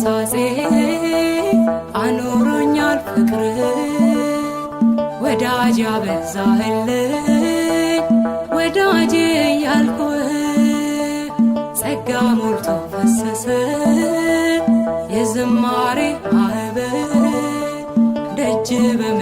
ተግሳጼ አኑሮኛል ፍቅር ወዳጅ ያበዛህልኝ ወዳጅ ያልኩህ ጸጋ ሞልቶ ፈሰሰ የዝማሬ ማዕበል ደጅ በመ